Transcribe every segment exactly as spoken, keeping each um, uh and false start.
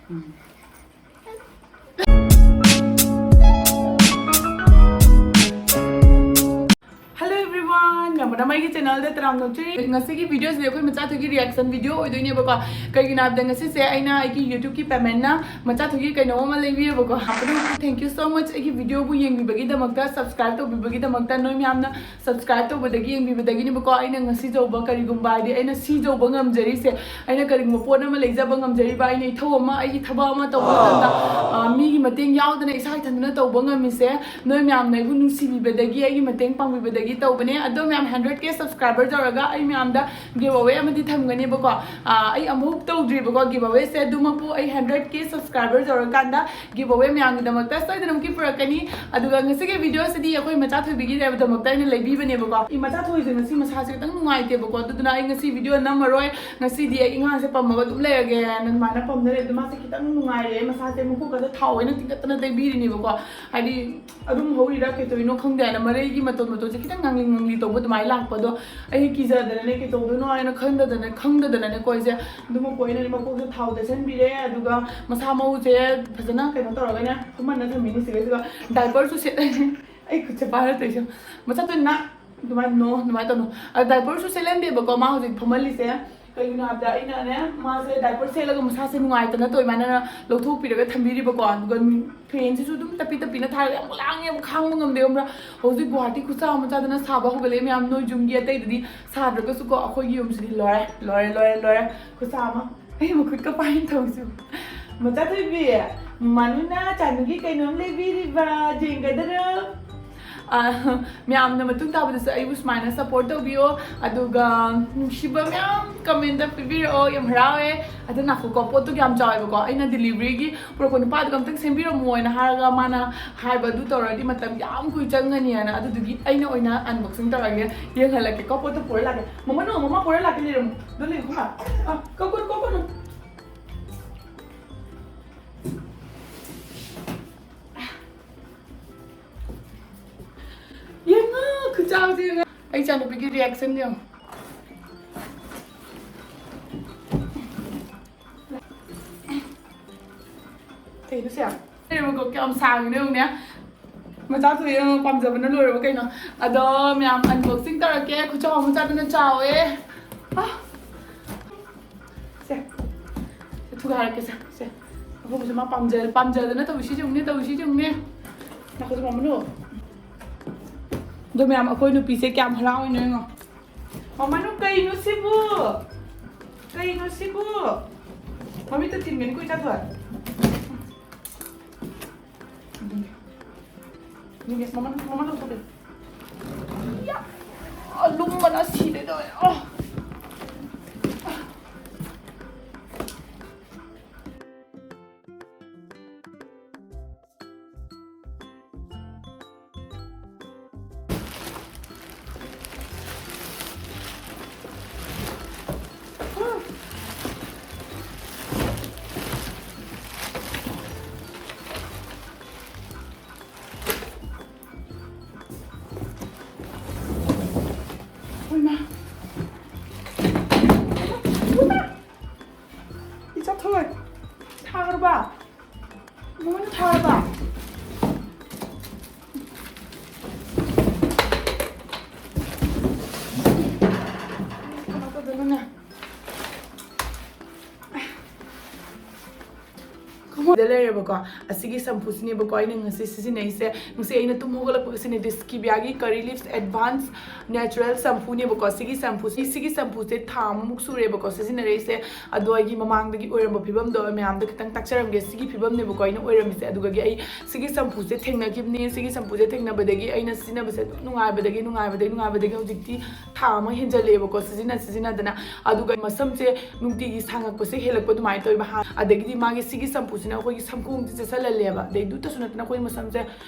Hello everyone, ꯌꯥꯝꯕꯅ ꯃꯩꯒꯤ ꯆꯦꯅꯦꯜꯗ ꯇꯔꯥꯝꯅ ꯑꯣꯛꯆꯔꯤ꯫ ꯉꯁꯤꯒꯤ ꯚꯤꯗꯤꯑꯣꯁꯤꯗꯤ ꯑꯩꯈꯣꯏ ꯃꯆꯥꯊꯣꯏꯒꯤ ꯔꯤꯌꯦꯛꯁꯟ ꯚꯤꯗꯤꯑꯣ ꯑꯣꯏꯗꯣꯏꯅꯦꯕꯀꯣ꯫ ꯀꯩꯒꯤꯅꯣ ꯍꯥꯏꯕꯗ ꯉꯁꯤꯁꯦ ꯑꯩꯅ ꯑꯩꯒꯤ ꯌꯨꯇ꯭ꯌꯨꯕꯀꯤ ꯄꯦꯃꯦꯟꯅ ꯃꯆꯥꯊꯣꯏꯒꯤ ꯀꯩꯅꯣꯝ ꯑꯃ ꯂꯩꯕꯤꯔꯕꯀꯣ꯫ Thank you so much ꯑꯩꯒꯤ ꯚꯤꯗꯤꯑꯣꯕꯨ ꯌꯦꯡꯕꯤꯕꯒꯤꯗꯃꯛꯇ, ꯁꯕꯁꯀ꯭ꯔꯥꯏꯕ ꯇꯧꯕꯤꯕꯒꯤꯗꯃꯛꯇ꯫ ꯅꯣꯏ ꯃꯌꯥꯝꯅ ꯁꯕꯁꯀ꯭ꯔꯥꯏꯕ ꯇꯧꯕꯗꯒꯤ, ꯌꯦꯡꯕꯤꯕꯗꯒꯤꯅꯦꯕꯀꯣ ꯑꯩꯅ ꯉꯁꯤ ꯌꯧꯕ, ꯀꯔꯤꯒꯨꯝꯕ ꯍꯥꯏꯗꯤ ꯑꯩꯅ ꯁꯤ ꯌꯧꯕ ꯉꯝꯖꯔꯤꯁꯦ꯫ ꯑꯩꯅ ꯀꯔꯤꯒꯨꯝꯕ ꯄꯣꯠ ꯑꯃ ꯂꯩꯖꯕ ꯉꯝꯖꯔꯤꯕ, ꯑꯩꯅ ꯏꯊꯧ ꯑꯃ, ꯑꯩꯒꯤ ꯊꯕꯛ ꯑꯃ ꯇꯧꯕ ꯃꯇꯝꯗ, ꯑ, ꯃꯤꯒꯤ ꯃꯇꯦꯡ ꯌꯥꯎꯗꯅ ꯏꯁꯥ ꯏꯊꯟꯇꯅ ꯇꯧꯕ ꯉꯝꯃꯤꯁꯦ ꯅꯣꯏ ꯃꯌꯥꯝꯅ ꯑꯩꯕꯨ ꯅꯨꯡꯁꯤꯕꯤꯕꯗꯒꯤ, ꯑꯩꯒꯤ ꯃꯇꯦꯡ ꯄꯥꯡꯕꯤꯕꯗꯒꯤ ꯇꯧꯕꯅꯦ꯫ ꯑꯗꯣ ꯃꯌꯥꯝ, ꯍꯟꯗ꯭ꯔꯦꯠ ꯀꯦ ꯁꯕꯁꯀ꯭ꯔꯥꯏꯕꯔ ꯌꯧꯔꯒ ꯑꯩ ꯃꯌꯥꯝꯗ ꯒꯤꯚ ꯑꯋꯦ ꯑꯃꯗꯤ ꯊꯝꯒꯅꯦꯕꯀꯣ꯫ ꯑ, ꯑꯩ ꯑꯃꯨꯛ ꯇꯧꯗ꯭ꯔꯤꯕꯀꯣ ꯒꯤꯚ ꯑꯋꯦꯁꯦ꯫ ꯑꯗꯨꯃꯛꯄꯨ ꯑꯩ ꯍꯟꯗ꯭ꯔꯦꯠ ꯀꯦ ꯁꯕꯁꯀ꯭ꯔꯥꯏꯕꯔ ꯌꯧꯔꯀꯥꯟꯗ ꯒꯤꯚ ꯑꯋꯦ ꯃꯌꯥꯝꯒꯤꯗꯃꯛꯇ ꯁꯣꯏꯗꯅꯃꯛꯀꯤ ꯄꯨꯔꯛꯀꯅꯤ꯫ ꯑꯗꯨꯒ ꯉꯁꯤꯒꯤ ꯚꯤꯗꯤꯑꯣꯁꯤꯗꯤ ꯑꯩꯈꯣꯏ ꯃꯆꯥ ꯊꯣꯏꯕꯤꯒꯤꯗꯃꯛꯇ ꯑꯩꯅ ꯂꯩꯕꯤꯕꯅꯦꯕꯀꯣ꯫ ꯏ ꯃꯆꯥ ꯊꯣꯏꯁꯦ ꯉꯁꯤ ꯃꯁꯥꯁꯦ ꯈꯤꯇꯪ ꯅꯨꯡꯉꯥꯏꯇꯦꯕꯀꯣ, ꯑꯗꯨꯗꯨꯅ ꯑꯩ ꯉꯁꯤ ꯚꯤꯗꯤꯑꯣ ꯅꯝꯃꯔꯣꯏ꯫ ꯉꯁꯤꯗꯤ ꯑꯩ ꯑꯉꯥꯡꯁꯦ ꯄꯝꯃꯒ ꯑꯗꯨꯝ ꯂꯩꯔꯒꯦꯅ ꯑꯗꯨꯃꯥꯏꯅ ꯄꯝꯗ ꯂꯩꯕꯗꯣ ꯃꯥꯁꯦ ꯈꯤꯇꯪ ꯅꯨꯡꯉꯥꯏꯔꯦ꯫ ꯃꯁꯥꯁꯦ ꯃꯀꯣꯛꯀꯁꯦ ꯊꯥꯎ ꯑꯣꯏꯅ ꯇꯤꯡꯈꯠꯇꯅ ꯇꯩꯕꯤꯔꯤꯅꯦꯕꯀꯣ꯫ ꯍꯥꯏꯗꯤ ꯑꯗꯨꯝ ꯍꯧꯔꯤꯔꯥ ꯀꯩꯇꯧꯔꯤꯅꯣ ꯈꯪꯗꯦ ꯍꯥꯏꯅ ꯃꯔꯩꯒꯤ ꯃꯇꯣꯟ ꯃꯇꯣꯟꯁꯦ ꯈꯤꯇꯪ ꯉꯥꯡꯂꯤ ꯉꯥꯡꯂꯤ ꯇꯧꯕ ꯑꯗꯨꯃꯥꯏꯅ ꯂꯥꯛꯄ꯫ ꯑꯗꯣ ꯑꯩ ꯀꯤꯖꯗꯅꯅꯦ ꯀꯩꯇꯧꯗꯣꯏꯅꯣ ꯍꯥꯏꯅ ꯈꯟꯗꯗꯅ, ꯈꯪꯗꯗꯅꯅꯦꯀꯣ ꯑꯩꯁꯦ ꯑꯗꯨꯃꯛꯄꯨ ꯑꯩꯅ ꯃꯀꯣꯛꯁꯦ ꯊꯥꯎ ꯇꯩꯁꯟꯕꯤꯔꯦ꯫ ꯑꯗꯨꯒ ꯃꯁꯥ ꯃꯎꯁꯦ ꯐꯖꯅ ꯀꯩꯅꯣ ꯇꯧꯔꯒꯅꯦ ꯇꯨꯝꯍꯟꯅ ꯊꯝꯃꯤꯅꯤ ꯁꯤꯗꯩꯁꯤꯗ꯫ ꯗꯥꯏꯄꯔꯁꯨ ꯁꯦꯠ-, ꯑꯩ ꯈꯨꯠꯁꯦ ꯄꯥꯏꯔ ꯇꯧꯏꯁꯦ꯫ ꯃꯆꯥ ꯇꯣꯏꯅ ꯑꯗꯨꯃꯥꯏꯅ ꯅꯣ, ꯑꯗꯨꯃꯥꯏꯅ ꯇꯧꯅꯣ꯫ ꯑ, ꯗꯥꯏꯄꯔꯁꯨ ꯁꯦꯠꯍꯟꯗꯦꯕꯀꯣ ꯃꯥ ꯍꯧꯖꯤꯛ ꯐꯝꯍꯜꯂꯤꯁꯦ꯫ ꯀꯩꯒꯤꯅꯣ ꯍꯥꯏꯕꯗ ꯑꯩꯅꯅꯦ ꯃꯥꯁꯦ ꯗꯥꯏꯄꯔ ꯁꯦꯠꯂꯒ ꯃꯁꯥꯁꯦ ꯅꯨꯡꯉꯥꯏꯇꯅ ꯇꯧꯏꯃꯥꯏꯅ ꯂꯧꯊꯣꯛꯄꯤꯔꯒ ꯊꯝꯕꯤꯔꯤꯕꯀꯣ꯫ ꯑꯗꯨꯒ ꯐꯦꯟꯁꯤꯁꯨ ꯑꯗꯨꯝ ꯇꯞꯄꯤ ꯇꯞꯄꯤꯅ ꯊꯥꯔꯒ ꯌꯥꯝ ꯂꯥꯡꯉꯦꯕ, ꯈꯥꯡꯕ ꯉꯝꯗꯦ ꯈꯪꯕ꯭ꯔꯥ꯫ ꯍꯧꯖꯤꯛ ꯒꯨꯍꯥꯇꯤ ꯈꯨꯠꯁꯥ ꯑꯃ ꯆꯥꯗꯅ ꯁꯥꯕ ꯍꯧꯒꯠꯂꯛꯑꯦ ꯃꯌꯥꯝ꯫ ꯅꯣꯏ ꯌꯨꯝꯒꯤ ꯑꯇꯩꯗꯗꯤ ꯁꯥꯗ꯭ꯔꯒꯁꯨꯀꯣ ꯑꯩꯈꯣꯏꯒꯤ ꯌꯨꯝꯁꯤꯗꯤ ꯂꯣꯏꯔꯦ, ꯂꯣꯏꯔꯦ, ꯂꯣꯏꯔꯦ, ꯂꯣꯏꯔꯦ ꯈꯨꯠꯁꯥ ꯑꯃ꯫ ꯑꯩ ꯃꯈꯨꯠꯀ ꯄꯥꯏꯅ ꯇꯧꯁꯨ꯫ ꯃꯆꯥ ꯊꯣꯏꯕꯤ, ꯃꯃꯥꯅꯨꯅ ꯆꯥꯅꯨꯒꯤ ꯀꯩꯅꯣꯝ ꯂꯩꯕꯤꯔꯤꯕ, ꯌꯦꯡꯒꯗꯔꯣ? ꯑ, ꯃꯌꯥꯝꯅ ꯃꯇꯨꯡ ꯇꯥꯕꯗꯁꯨ ꯑꯩꯕꯨ ꯁꯨꯃꯥꯏꯅ ꯁꯞꯄꯣꯔꯠ ꯇꯧꯕꯤꯌꯣ, ꯑꯗꯨꯒ ꯅꯨꯡꯁꯤꯕ ꯃꯌꯥꯝ ꯀꯃꯦꯟꯗ ꯄꯤꯕꯤꯔꯛꯑꯣ꯫ ꯌꯥꯝ ꯍꯔꯥꯎꯋꯦ꯫ ꯑꯗꯨ ꯉꯥꯏꯈꯣꯀꯣ, ꯄꯣꯠꯇꯨ ꯌꯥꯝ ꯆꯥꯎꯋꯦꯕꯀꯣ꯫ ꯑꯩꯅ ꯗꯤꯂꯤꯚꯔꯤꯒꯤ ꯄꯨꯔꯛꯄ ꯅꯨꯄꯥꯗꯨꯒ ꯑꯝꯇꯪ ꯁꯦꯝꯕꯤꯔꯝꯃꯣ ꯍꯥꯏꯅ ꯍꯥꯏꯔꯒ ꯃꯥꯅ ꯍꯥꯏꯕ ꯑꯗꯨ ꯇꯧꯔꯗꯤ ꯃꯇꯝ ꯌꯥꯝ ꯀꯨꯏ ꯆꯪꯒꯅꯤ ꯍꯥꯏꯅ꯫ ꯑꯗꯨꯗꯨꯒꯤ ꯑꯩꯅ ꯑꯣꯏꯅ ꯑꯟꯕꯣꯛꯁꯤꯡ ꯇꯧꯔꯒꯦ, ꯌꯦꯡꯍꯜꯂꯛꯀꯦꯀꯣ꯫ ꯄꯣꯠꯇꯨ ꯄꯨꯔ ꯂꯥꯛꯀꯦ꯫ ꯃꯃꯥ, ꯅꯣ, ꯃꯃꯥ ꯄꯨꯔ ꯂꯥꯛꯀꯦ, ꯂꯩꯔꯝꯃꯣ꯫ ꯑꯗꯨ ꯂꯩꯌꯨ, ꯈꯨꯃꯥ꯫ ꯑ, ꯀꯛꯀꯅꯨ, ꯀꯛꯀꯅꯨ꯫ ꯌꯦꯡꯉꯣ, ꯈꯨꯆꯥꯎꯁꯦ ꯌꯦꯡꯉꯣ꯫ ꯑꯩ ꯏꯆꯥꯅꯨꯄꯤꯒꯤ ꯔꯤꯌꯦꯛꯁꯟ ꯌꯦꯡꯉꯣ꯫ ꯀꯩꯅꯣ ꯁꯦ? ꯂꯩꯔꯦꯕꯀꯣ, ꯀꯌꯥꯝ ꯁꯥꯡꯉꯤꯅꯣ ꯌꯦꯡꯉꯨꯅꯦ꯫ ꯃꯆꯥ ꯊꯣꯛꯑꯦ, ꯄꯥꯝꯖꯕꯅ ꯂꯣꯏꯔꯕ ꯀꯩꯅꯣ꯫ ꯑꯗꯣ ꯃꯌꯥꯝ unboxing ꯇꯧꯔꯛꯀꯦ꯫ ꯈꯨꯆꯥꯎ ꯑꯃ ꯆꯥꯗꯅ ꯆꯥꯎꯋꯦ꯫ ꯑꯥ꯫ ꯁꯦ꯫ ꯁꯦ, ꯊꯨꯒꯥꯏꯔꯛꯀꯦ ꯁꯦ꯫ ꯁꯦ꯫ ꯑꯩꯈꯣꯏꯕꯨꯁꯨ ꯃꯥ ꯄꯥꯝꯖ-, ꯄꯥꯝꯖꯗꯅ ꯇꯧꯏꯁꯤ ꯌꯦꯡꯉꯨꯅꯦ, ꯇꯧꯏꯁꯤ ꯌꯦꯡꯉꯨꯅꯦ꯫ ꯅꯥꯀꯣꯡꯁꯦ ꯄꯥꯝꯃꯅꯨ꯫ ꯑꯗꯣ ꯃꯌꯥꯝ, ꯑꯩꯈꯣꯏ ꯅꯨꯄꯤꯁꯦ ꯀꯌꯥꯝ ꯍꯔꯥꯎꯔꯤꯅꯣ ꯌꯦꯡꯉꯣ꯫ ꯃꯃꯥꯅꯨ, ꯀꯩꯅꯣ ꯁꯤꯕꯨ? ꯀꯩꯅꯣ ꯁꯤꯕꯨ? ꯃꯃꯤꯠꯇ ꯊꯤꯟꯒꯅꯤꯀꯣ, ꯏꯆꯥꯊꯣꯏ꯫ ꯅꯤꯡꯒꯦꯁ, ꯃꯃꯥꯅꯨ, ꯃꯃꯥꯅꯨ ꯂꯧꯊꯣꯛꯀꯦ꯫ ꯌꯥ! ꯑ, ꯂꯨꯝꯕꯅ ꯁꯤꯔꯦ ꯇꯧꯔꯦ꯫ ꯑ! ꯍꯣꯏꯃꯥ꯫ ꯏꯆꯥꯊꯣꯏ, ꯊꯥꯈ꯭ꯔꯕ? ꯃꯉꯣꯟꯗ ꯊꯥꯔꯕ? ꯀꯃꯥꯏ ꯇꯧꯗꯣꯏꯅꯣꯅꯦ? ꯁꯤꯗ ꯂꯩꯔꯦꯕꯀꯣ, ꯑꯁꯤꯒꯤ ꯁꯝꯄꯨꯁꯤꯅꯦꯕꯀꯣ ꯑꯩꯅ ꯉꯁꯤ ꯁꯤꯖꯤꯟꯅꯩꯁꯦ꯫ ꯉꯁꯤ ꯑꯩꯅ ꯇꯨꯝ ꯍꯧꯒꯠꯂꯛꯄꯒ ꯁꯤꯅꯦ, ꯗꯤꯁꯀꯤꯕꯤꯌꯥꯒꯤ ꯀꯔꯤ ꯂꯤꯞꯁ ꯑꯦꯗꯚꯥꯟꯁ ꯅꯦꯆꯔꯦꯜ ꯁꯝꯄꯨꯅꯦꯕꯀꯣ꯫ ꯁꯤꯒꯤ ꯁꯝꯄꯨꯁꯤ, ꯁꯤꯒꯤ ꯁꯝꯄꯨꯁꯦ ꯊꯥ ꯑꯃꯃꯨꯛ ꯁꯨꯔꯦꯕꯀꯣ ꯁꯤꯖꯤꯟꯅꯔꯛꯏꯁꯦ꯫ ꯑꯗꯣ ꯑꯩꯒꯤ ꯃꯃꯥꯡꯗꯒꯤ ꯑꯣꯏꯔꯝꯕ ꯐꯤꯕꯝꯗꯣ ꯃꯌꯥꯝꯗ ꯈꯤꯇꯪ ꯇꯥꯛꯆꯔꯝꯒꯦ꯫ ꯁꯤꯒꯤ ꯐꯤꯕꯝꯅꯦꯕꯀꯣ ꯑꯩꯅ ꯑꯣꯏꯔꯝꯃꯤꯁꯦ꯫ ꯑꯗꯨꯗꯒꯤ ꯑꯩ ꯁꯤꯒꯤ ꯁꯝꯄꯨꯁꯦ ꯊꯦꯡꯅꯈꯤꯕꯅꯦ꯫ ꯁꯤꯒꯤ ꯁꯝꯄꯨꯁꯦ ꯊꯦꯡꯅꯕꯗꯒꯤ ꯑꯩꯅ ꯁꯤꯖꯤꯟꯅꯕꯁꯦ ꯑꯗꯨꯝ ꯅꯨꯡꯉꯥꯏꯕꯗꯒꯤ, ꯅꯨꯡꯉꯥꯏꯕꯗꯒꯤ, ꯅꯨꯡꯉꯥꯏꯕꯗꯒꯤ ꯍꯧꯖꯤꯛꯇꯤ ꯊꯥ ꯑꯃ ꯍꯦꯟꯖꯜꯂꯛꯑꯦꯕꯀꯣ ꯁꯤꯖꯤꯟꯅ ꯁꯤꯖꯤꯟꯅꯗꯅ꯫ ꯑꯗꯨꯒ ꯃꯁꯝꯁꯦ ꯅꯨꯡꯇꯤꯒꯤ ꯁꯥꯡꯉꯛꯄꯁꯦ ꯍꯦꯜꯂꯛꯄ ꯑꯗꯨꯃꯥꯏꯅ ꯇꯧꯋꯦꯕ꯫ ꯍꯥꯟ-, ꯑꯗꯒꯤꯗꯤ ꯃꯥꯒꯤ ꯁꯤꯒꯤ ꯁꯝꯄꯨꯁꯤꯅ ꯑꯩꯈꯣꯏꯒꯤ ꯁꯝꯈꯣꯡꯁꯦ ꯆꯦꯠꯁꯜꯍꯜꯂꯦꯕ꯫ ꯑꯗꯩ ꯑꯗꯨꯇꯁꯨ ꯅꯠꯇꯅ ꯑꯩꯈꯣꯏꯒꯤ ꯃꯁꯝꯁꯦ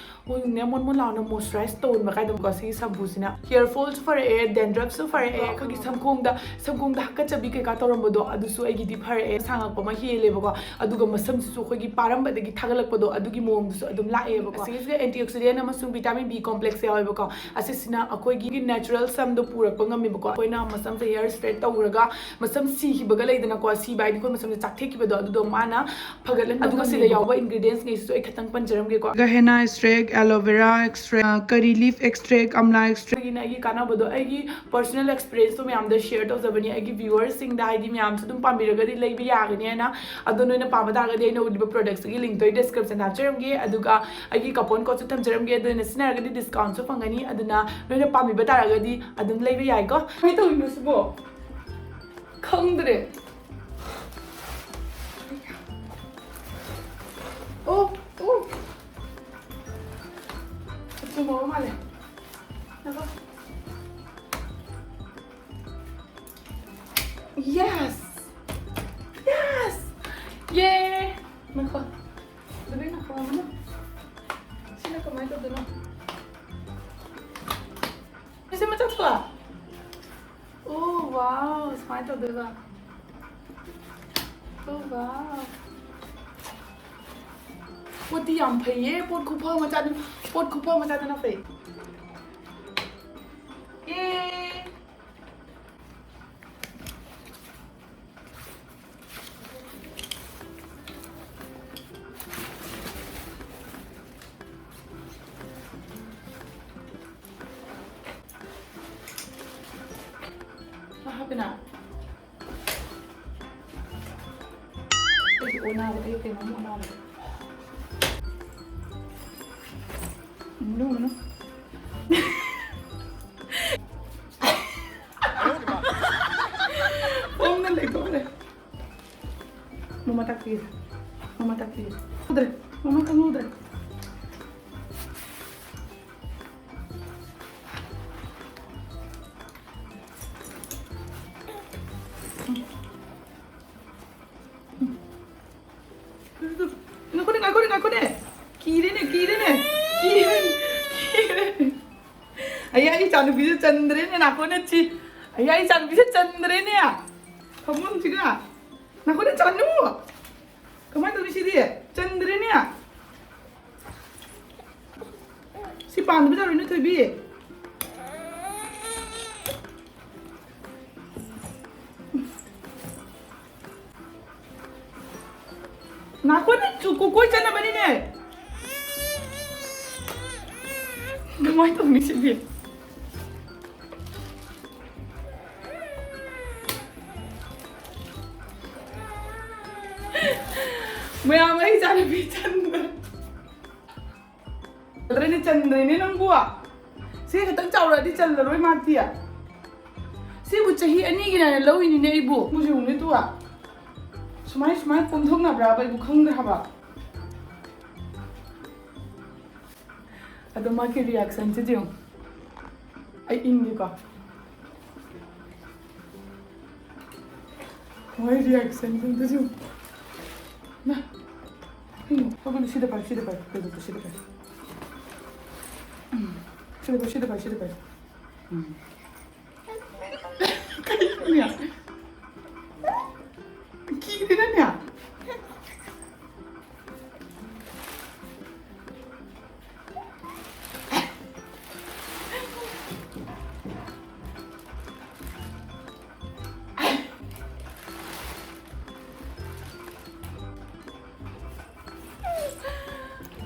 ꯃꯣꯏꯅꯅꯦ ꯃꯣꯟ ꯃꯣꯟ ꯂꯥꯎꯅ moisturize ꯇꯧꯍꯟꯕ ꯀꯥꯏꯗꯕꯀꯣ ꯁꯤꯒꯤ ꯁꯝꯄꯨꯁꯤꯅ꯫ Hair fallꯁꯨ ꯐꯔꯛꯑꯦ, dandruffꯁꯨ ꯐꯔꯛꯑꯦ, ꯑꯩꯈꯣꯏꯒꯤ ꯁꯝꯈꯣꯡꯗ, ꯁꯝꯈꯣꯡꯗ ꯍꯥꯀꯠꯆꯕꯤ ꯀꯩꯀꯥ ꯇꯧꯔꯝꯕꯗꯣ ꯑꯗꯨꯁꯨ ꯑꯩꯒꯤꯗꯤ ꯐꯔꯛꯑꯦ, ꯁꯥꯡꯉꯛꯄ ꯑꯃ ꯍꯦꯜꯂꯦꯕꯀꯣ꯫ ꯑꯗꯨꯒ ꯃꯁꯝꯁꯤꯁꯨ ꯑꯩꯈꯣꯏꯒꯤ ꯄꯥꯔꯝꯕꯗꯒꯤ ꯊꯥꯒꯠꯂꯛꯄꯗꯣ ꯑꯗꯨꯒꯤ ꯃꯑꯣꯡꯗꯨꯁꯨ ꯑꯗꯨꯝ ꯂꯥꯛꯑꯦꯕꯀꯣ꯫ ꯑꯁꯤꯒꯤꯁꯤꯗ antioxidant ꯑꯃꯁꯨꯡ vitamin B complex ꯌꯥꯎꯋꯦꯕꯀꯣ꯫ ꯑꯁꯤꯁꯤꯅ ꯑꯩꯈꯣꯏꯒꯤ natural ꯁꯝꯗꯣ ꯄꯨꯔꯛꯄ ꯉꯝꯃꯦꯕꯀꯣ꯫ ꯑꯩꯈꯣꯏꯅ ꯃꯁꯝꯁꯦ hair straight ꯇꯧꯔꯒ ꯃꯁꯝ ꯁꯤꯈꯤꯕꯒ ꯂꯩꯗꯅꯀꯣ, ꯁꯤꯕ ꯍꯥꯏꯗꯤ ꯑꯩꯈꯣꯏ ꯃꯁꯝꯁꯦ ꯆꯥꯛꯊꯦꯛꯈꯤꯕꯗꯣ, ꯑꯗꯨꯗꯣ ꯃꯥꯅ ꯐꯒꯠꯍꯟꯕ꯫ ꯑꯗꯨꯒ ꯁꯤꯗ ꯌꯥꯎꯕ ingredients ꯉꯩꯁꯤꯁꯨ ꯑꯩ ꯈꯤꯇꯪ ꯄꯟꯖꯔꯝꯒꯦꯀꯣ꯫ ꯒꯍꯦꯅꯥ extract, aloe vera extract, curry leaf extract, ꯑꯃꯂꯥ extract꯫ ꯑꯩꯒꯤꯅ ꯑꯩꯒꯤ ꯀꯥꯟꯅꯕꯗꯣ, ꯑꯩꯒꯤ personal experience ꯇꯣ ꯃꯌꯥꯝꯗ share ꯇꯧꯖꯕꯅꯤ꯫ ꯑꯩꯒꯤ viewers ꯁꯤꯡꯗ, ꯍꯥꯏꯗꯤ, ꯃꯌꯥꯝꯁꯨ ꯑꯗꯨꯝ ꯄꯥꯝꯕꯤꯔꯒꯗꯤ ꯂꯩꯕ ꯌꯥꯒꯅꯤ ꯍꯥꯏꯅ꯫ ꯑꯗꯣ ꯅꯣꯏꯅ ꯄꯥꯝꯕ ꯇꯥꯔꯒꯗꯤ ꯑꯩꯅ ꯎꯠꯂꯤꯕ products ꯀꯤ link ꯇꯣ ꯑꯩ description ꯗ ꯍꯥꯞꯆꯔꯝꯒꯦ, ꯑꯗꯨꯒ ꯑꯩꯒꯤ coupon code ꯁꯨ ꯊꯝꯖꯔꯝꯒꯦ꯫ ꯑꯗꯨ ꯅꯣꯏꯅ ꯁꯤꯖꯤꯟꯅꯔꯒꯗꯤ discount ꯁꯨ ꯐꯪꯒꯅꯤ꯫ ꯑꯗꯨꯅ ꯅꯣꯏꯅ ꯄꯥꯝꯕꯤꯕ ꯇꯥꯔꯒꯗꯤ ꯑꯗꯨꯝ ꯂꯩꯕ ꯌꯥꯏꯀꯣ꯫ ꯀꯃꯥꯏꯅ ꯇꯧꯔꯤꯅꯣ ꯁꯤꯕꯣ? ꯈꯪꯗ꯭ꯔꯦ꯫ ꯑꯣ, ꯑꯣ꯫ ꯆꯨꯝꯃꯕ ꯃꯥꯜꯂꯦ꯫ ꯉꯥꯏꯈꯣ꯫ Yes! Yes! Yay! ꯉꯥꯏꯈꯣ꯫ ꯑꯗꯨꯗꯤ ꯉꯥꯏꯈꯣ, ꯑꯃꯅ꯫ ꯁꯤꯅ ꯀꯃꯥꯏꯅ ꯇꯧꯗꯣꯏꯅꯣ? ꯁꯤ ꯃꯆꯥ ꯊꯣꯛꯂꯛꯑꯣ꯫ ꯑꯣ, wow, ꯁꯨꯃꯥꯏꯅ ꯇꯧꯗꯣꯏꯕ꯫ ꯑꯣ, wow. ꯄꯣꯠꯇꯤ ꯌꯥꯝ ꯐꯩꯌꯦ, ꯄꯣꯠ ꯈꯨꯐ ꯃꯆꯥꯗꯨ, ꯄꯣꯠ ꯈꯨꯐ ꯃꯆꯥꯗꯨꯅ ꯐꯩ꯫ ꯌꯦ! ꯍꯥꯞꯄꯦꯅ꯫ ꯑꯩꯒꯤ ꯑꯣꯟꯅꯕ, ꯑꯩ ꯀꯩꯅꯣꯝ ꯑꯣꯟꯅꯕ꯫ ꯎꯝ, ꯎꯝ꯫ ꯐꯣꯝꯅ ꯂꯩꯊꯣꯛꯈ꯭ꯔꯦ꯫ ꯃꯃꯥ ꯇꯥꯛꯄꯤꯒꯦ꯫ ꯃꯃꯥ ꯇꯥꯛꯄꯤꯒꯦ꯫ ꯎꯗ꯭ꯔꯦ꯫ ꯃꯃꯥ ꯈꯪꯍꯧꯗ꯭ꯔꯦ꯫ ꯉꯥꯏꯈꯣꯅꯦ, ꯉꯥꯏꯈꯣꯅꯦ, ꯉꯥꯏꯈꯣꯅꯦ꯫ ꯀꯤꯔꯦꯅꯦ, ꯀꯤꯔꯦꯅꯦ꯫ ꯀꯤꯔꯦꯅꯦ, ꯀꯤꯔꯦꯅꯦ꯫ ꯑꯌꯥ, ꯑꯩ ꯏꯆꯥꯅꯨꯄꯤꯁꯦ ꯆꯟꯗ꯭ꯔꯦꯅꯦ, ꯅꯥꯀꯣꯟꯅ ꯆꯤ꯫ ꯑꯌꯥ, ꯑꯩ ꯏꯆꯥꯅꯨꯄꯤꯁꯦ ꯆꯟꯗ꯭ꯔꯦꯅꯦ꯫ ꯐꯃꯨꯡꯁꯤꯒ꯫ ꯅꯥꯀꯣꯟꯅ ꯆꯥꯅꯨ꯫ ꯀꯃꯥꯏꯅ ꯇꯧꯅꯤ ꯁꯤꯗꯤ? ꯆꯟꯗ꯭ꯔꯦꯅꯦ꯫ ꯁꯤ ꯄꯥꯟꯗꯕ ꯌꯥꯔꯣꯏꯅꯦ, ꯊꯣꯏꯕꯤ꯫ ꯉꯥꯏꯈꯣꯅꯦ, ꯆꯨ-, ꯀꯣꯀꯣꯏ ꯆꯠꯅꯕꯅꯤꯅꯦ꯫ ꯀꯃꯥꯏꯅ ꯇꯧꯅꯤ ꯁꯤꯗꯤ? ꯃꯌꯥꯝ, ꯑꯩ ꯏꯆꯥꯅꯨꯄꯤ ꯆꯟꯗ꯭ꯔꯦ꯫ ꯆꯟꯗ꯭ꯔꯦꯅꯦ, ꯆꯟꯗ꯭ꯔꯦꯅꯦ ꯅꯪꯕꯨ꯫ ꯁꯤ ꯈꯤꯇꯪ ꯆꯥꯎꯔꯛꯑꯗꯤ ꯆꯜꯂꯔꯣꯏ ꯃꯥꯗꯤ꯫ ꯁꯤꯕꯨ ꯆꯍꯤ ꯑꯅꯤꯒꯤ ꯅꯥꯏꯅ ꯂꯧꯔꯤꯅꯤꯅꯦ ꯑꯩꯕꯨ꯫ ꯃꯣꯏꯁꯦ ꯌꯦꯡꯉꯨꯅꯦ ꯇꯨ꯫ ꯁꯨꯃꯥꯏ, ꯁꯨꯃꯥꯏꯅ ꯀꯣꯝꯊꯣꯛꯅꯕ꯭ꯔꯥꯕ ꯑꯩꯕꯨ ꯈꯪꯗ꯭ꯔꯦ ꯍꯥꯏꯕ꯫ ꯑꯗꯣ ꯃꯥꯒꯤ reaction ꯁꯤꯗꯤ ꯌꯦꯡꯉꯨ꯫ ꯑꯩ ꯏꯪꯒꯦꯀꯣ꯫ ꯃꯣꯏ reaction ꯁꯤꯡꯗꯨꯁꯨ꯫ ꯃꯥ꯫ ꯀꯩꯅꯣ? ꯍꯧꯒꯠꯂꯨ, ꯁꯤꯗ ꯄꯥꯏ, ꯁꯤꯗ ꯄꯥꯏ, ꯀꯩꯅꯣ, ꯁꯤꯗ ꯄꯥꯏ꯫ ꯎꯝ꯫ ꯁꯤꯗ ꯄꯥꯏ, ꯁꯤꯗ ꯄꯥꯏ, ꯁꯤꯗ ꯄꯥꯏ꯫ ꯎꯝ꯫ ꯀꯩꯅꯣꯅꯦ? ꯀꯤꯗꯦꯗꯅꯦ?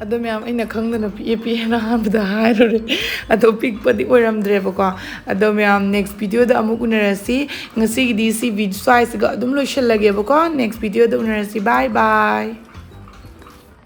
ꯑꯗꯣ ꯃꯌꯥꯝ, ꯑꯩꯅ ꯈꯪꯗꯅ ꯄꯤꯛꯑꯦ ꯄꯤꯛꯑꯦꯅ ꯑꯍꯥꯟꯕꯗ ꯍꯥꯏꯔꯨꯔꯦ꯫ ꯑꯗꯣ ꯄꯤꯛꯄꯗꯤ ꯑꯣꯏꯔꯝꯗ꯭ꯔꯦꯕꯀꯣ꯫ ꯑꯗꯣ ꯃꯌꯥꯝ, next video ꯗ ꯑꯃꯨꯛ ꯎꯅꯔꯁꯤ꯫ ꯉꯁꯤꯒꯤꯗꯤ ꯁꯤ video ꯁ꯭ꯋꯥꯏꯁꯤꯒ ꯑꯗꯨꯝ ꯂꯣꯏꯁꯤꯜꯂꯒꯦꯕꯀꯣ꯫ Next video ꯗ ꯎꯅꯔꯁꯤ꯫ Bye bye꯫